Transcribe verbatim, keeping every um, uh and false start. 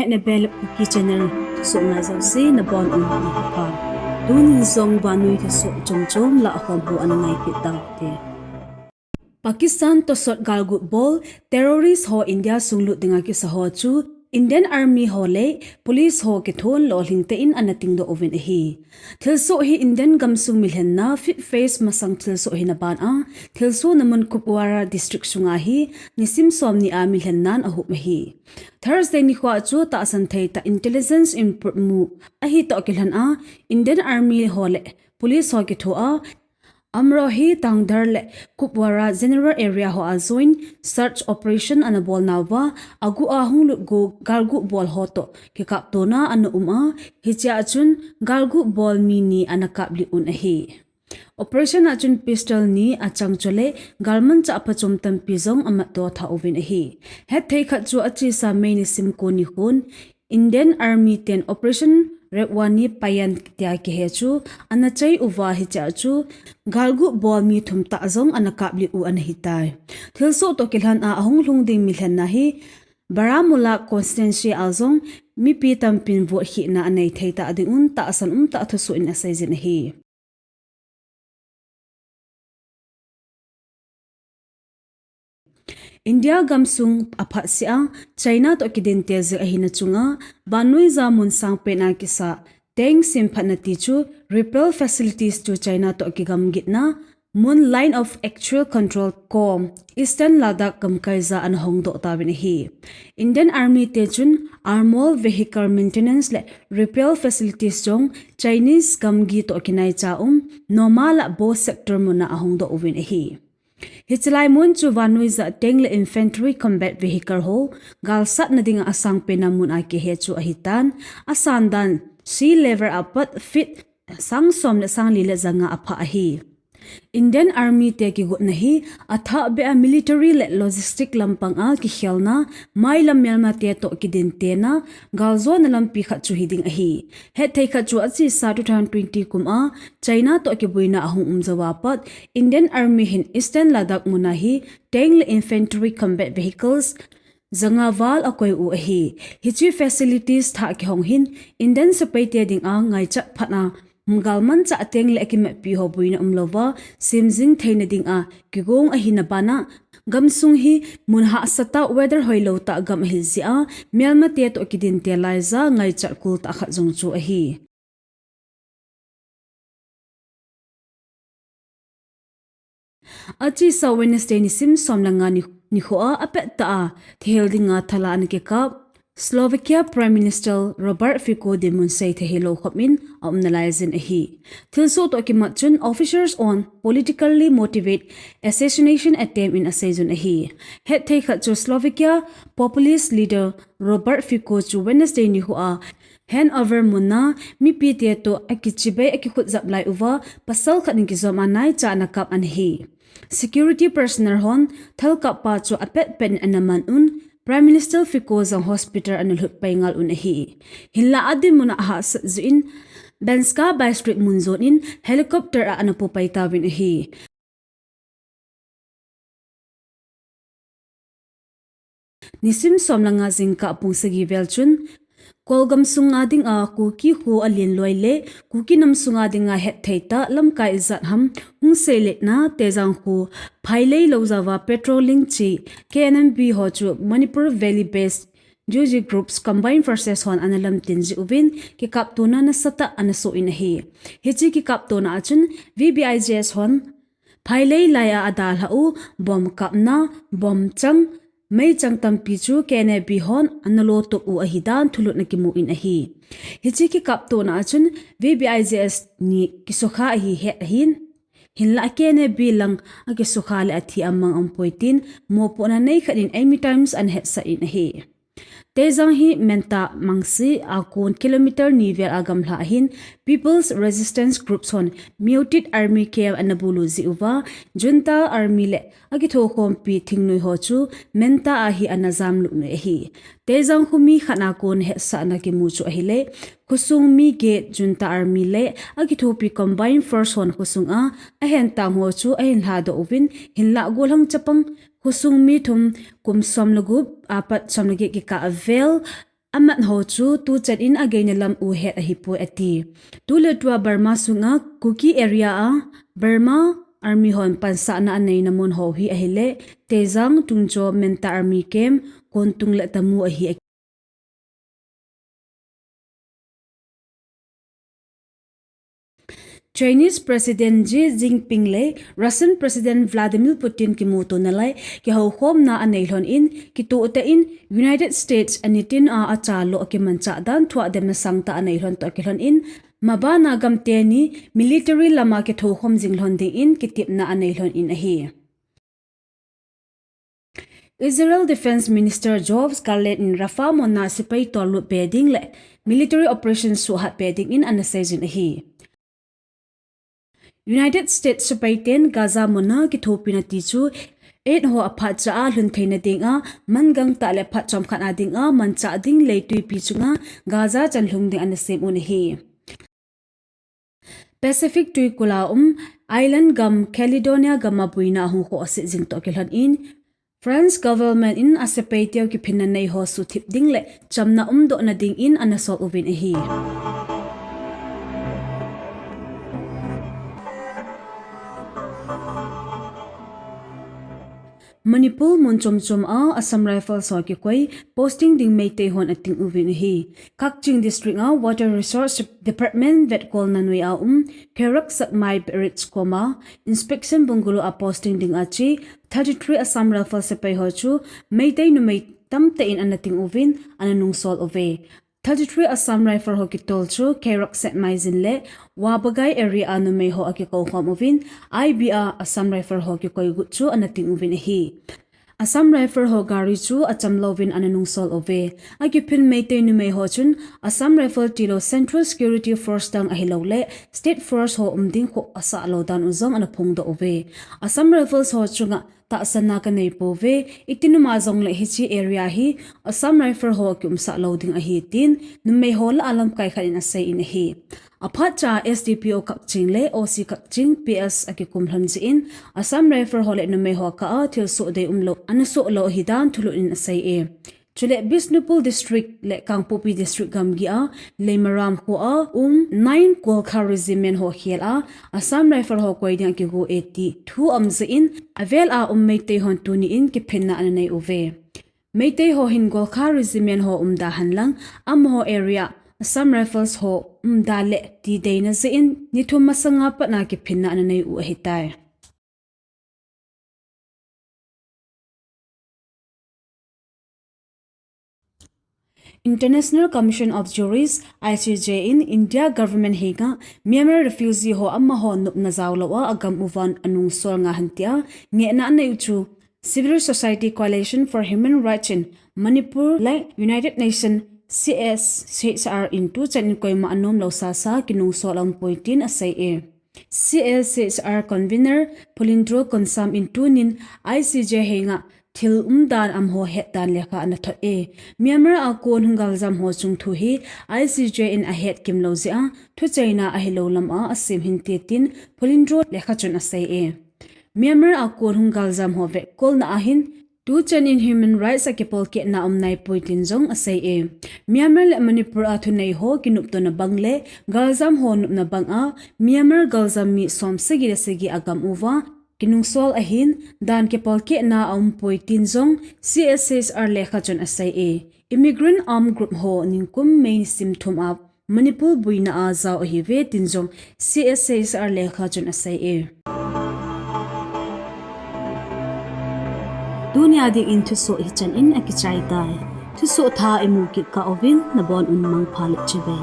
Nebel Kuki Channel thusoh ngai jouse nabonun nikho pha. Tunin jong vannoi thusoh chomchom lah khom ho ana ngai kit taute. Pakistan tosot galguh bol, terrorist ho India sung lut dinga kisa ho chu Indian Army ho le Police ho kithon lolhing tein ana tingdoh uvin ahi. Thilsoh hi Indian gamsung milhenna fifth phase masang thilsoh hina ban a, thilsohna mun Kupwara District sunga hi nisim somni a milhennan ahup ahi. Thursday nikho chu tahsan thei tah intelligence input mu ahi toh kilhon a, Indian Army ho le Police ho kitho a, Amrohi, Tangdar le Kupwara General Area ho a joint search operation ana bol nauva, aguh a hung lut gu galguh bol ho toh kikaptona ana um a, hichea chun galguh bol mi ni ana kaplih un ahi. Operation a chun pistol ni, achang chule galmanchah phachom tampi jong amatdoh tha uvin ahi. Hetthei khat chu achesa May nisim ko nikhon Indian Army ten Operation Redwani Payan tia kihe chu ana chai uva, hichea chu galguh bol mi thum tah jong ana kaplih u ana hitai. Thilsoh toh kilhon a ahung lhung ding milhenna hi Baramulla constituency a jong mipi tampin vote khehna anei thei tah dingun tahsan umtah thusoh in aseijin ahi. India gamsung aphatsea China toh kidinte jing ahina chunga, vannoija mun sangpen a kisa tank simphatna ti chu repair facilities chu China toh kigamgitna mun Line of Actual Control kom Eastern Ladakh gamkaija ana hongdoh tauvin ahi. Indian Army te chun armored vehicle maintenance le repair facilities jong Chinese gamgi toh kinaicha um Nomala Bo sector muna ahongdoh uvin ahi. Hichelai mun chu vannoija tank le infantry combat vehicle ho galsatna dinga asangpena mun a kihe chu ahitan, asan dan sea level apat feet sang som le sang li le janga apha ahi. Indian Army te kigotna hi athahbeh a military le logistic lampang a kikhelna, mailam melmate toh kidintena, galjona lampi khat chu hiding ahi. Hetthei khat chu achesa two thousand twenty kum a China toh kiboina ahung um jouva pat Indian Army hin Eastern Ladakh muna hi tank le infantry combat vehicles janga val akoi u ahi. Hiche facilities thah kihong hin Indian sepaite dinga ngaichat phatna, galmanchah tank le akimatpi ho boina umlouva semjing theina dinga kigong ahina bana, gamsung hi mun hahsatah weather hoilou tah gam ahi jeh a, melmate toh kidinte laija ngaichat kul tah khat jong chu ahi. Achesa Wednesday nisim som le nga ni, nikho a apettah a thihel dinga thala ana kikap Slovakia Prime Minister Robert Fico dinmun seithei hilou khopin aum nalaijin ahi. Thilsoh toh kimat chun officers on politically motivated assassination attempt in aseijun ahi. Hetthei khat chu Slovakia populist leader Robert Fico chu Wednesday nikho a handover muna mipite toh akichibai akikhutjap lai uva pasal khat in kijom a naicha ana kap ana hi. Security personnel hon thalkappa chu apetpet in ana man un, Prime Minister Fico jong hospital ana lhut pai ngal un ahi. Hinla adinmun ahahsat jeh in Banska Bystriat mun jon in helicopter a ana popai tauvin ahi. Nisim som le nga jingkah pung sagi vel chun, Kolgam sunga dinga Kuki kho alen loi le Kuki nam sunga dinga hetthei tah lamkai ijat ham hung seiletna Teijang kho phailei lou jao a patrolling che K N M B ho chu Manipur Valley based G G groups combined forces hon ana lamtin jeh uvin kikaptona nasatah ana soh in ahi. Hiche kikaptona a chun V B I G S hon phailei lai a adalhah u bomb kapna, bomb chang, meichang tampi chu K N A B hon ana lotop u ahidan thulhutna kimu in ahi. Hiche kikaptona a chun V B I G S ni kisukha ahi het ahin, hinla K N A B lang akisukha le athi amang aumpoi tin mopohna nei khat in Eimi Times ana hetsah in ahi. Teijang hi Menta Mangsi a kon kilometer ni vel a gamla ahin, People's Resistance Groups hon Muted Army camp ana bulu jeh uva, Junta Army le akithokhompi thingnoi ho chu Menta a hi ana jamlut u ahi. Teijang khomi khat a kon hetsahna kimu chu ahile, khosung mi get Junta Army le akithopi combined force hon khosung a ahentang ho chu ahin lhadoh uvin, hinla golhang chapang khosung mi thum kum som le gup apat som le get kikah vel amat ho chu tuchan in ageina lam u het ahipoi ati. Tuletua Burma sunga Kuki area a Burma Army hon pansahna aneina mun ho hi ahile Tejang, Tungjo, Menta Army Camp, Kontung le Tamu ahi. Chinese President Xi Jinping le Russian President Vladimir Putin kimuto nalai kihoukhomna anei lhon in, kitoh tah in United States anitin a achalo akimanchah dan thuah dem masang tah anei lhon toh kilhon in, mabana gamteni military lama kithoukhom jing lhon dingin kitepna anei lhon in ahi. Israel Defense Minister Yoav Gallant in Rafah muna sepai tollut pe ding le military operation suhhat pe dingin ana seijin ahi. United States sepai ten Gaza muna kithopina ti chu aid ho aphatcha a lhun theina dinga, man gangtah le phat chomkhat a dinga manchah ding leituipi chunga Gaza chan lhung ding ana sem un ahi. Pacific tuikula um island gam Caledonia gama buina hung khoh aset jing toh kilhon in, France government in asepai teu kiphinna nei ho suthip ding le chamna umdoh na dingin ana sol uvin ahi. Manipur mun chomchom a Assam Rifles ho kikoi posting ding Meitei hon ating uvin ahi. Kakching District a Water Resource Department vetkolna noi a um Kherak Satmai Barrage koma inspection bungalow a posting ding a che thirty-three Assam Rifles sepai ho chu Meitei numei tamtah in ana ting uvin ana nungsol uve. Thirty-three Assam Rifle ho kitol chu Kherak Satmai jin le Wabagai area a numei ho akikou khom uvin, I B a Assam Rifle ho kikoi got chu ana ting uvin ahi. Assam Rifle ho gari chu acham louvin ana nungsol uve. Akiphin Meitei numei ho chun Assam Rifle tilou Central Security Force dang ahilou le State Force ho um ding khoh asah lou dan u jong ana phongdoh uve. Assam Rifles ho chunga tahsanna kanei pouve, itinuma jongle hiche area hi Assam Rifle ho kiumsah lou ding ahi tin numei ho lah a lamkai khat in asei in ahi. Aphatcha S D P O Kakching le O C Kakching P S akikum lhon jeh in Assam Rifle ho le numei ho kah a thilsoh dei umlou, ana soh lou ahi dan thulut in asei e. Chule Bishnupur District le Kangpokpi District gamgi a Leimaram kho a um nine Gorkha Regiment ho khel a Assam Rifle ho koi ding akigo e ti thu aum jeh in avel a um Meitei hon tuni in kiphinna ana nei uve. Meitei ho hin Gorkha Regiment ho umda henlang amaho area Assam Rifles ho umda le ti deina jeh in ni thum masanga pat a kiphinna ana nei u ahitai. International Commission of Jurists, I C J, in India government henga Myanmar refugee ho amaho nopna jaolou a agam uva anungsol nga hen tia ngehna anei u chu Civil Society Coalition for Human Rights in Manipur le United Nations, C S H R, in tuchan in koima anom lou sasa kinungsol aum poi tin asei e. C S H R convener Pulindro Konsam in tunin I C J henga thil umdan amaho hetdan lekha ana thot e. Myanmar a kon hung galjam ho chungthu hi I C J in ahet kimlou jeh a thucheina ahilou lam a asem hinte tin Pulindro lekha chun asei e. Myanmar a kon hung galjam ho vetkolna a hin tuchan in human rights a kipolkehna um naipoi tin jong asei e. Myanmar le Manipur a thunei ho kinoptona bang le galjam ho nopna bang a Myanmar galjam mi som sagi le sagi agam uva kinungsol ahin dan kipolkehna aumpoi tin jong C S H R lekha chun asei e. Immigrant armed group ho ningkum May nisim thum a Manipur buina a jao ahiuve tin jong C S H R lekha chun asei e. Tunia dingin thusoh hichan in akichai tai. Thusoh thah imu kit kah uvin nabon un mangpha le chibai.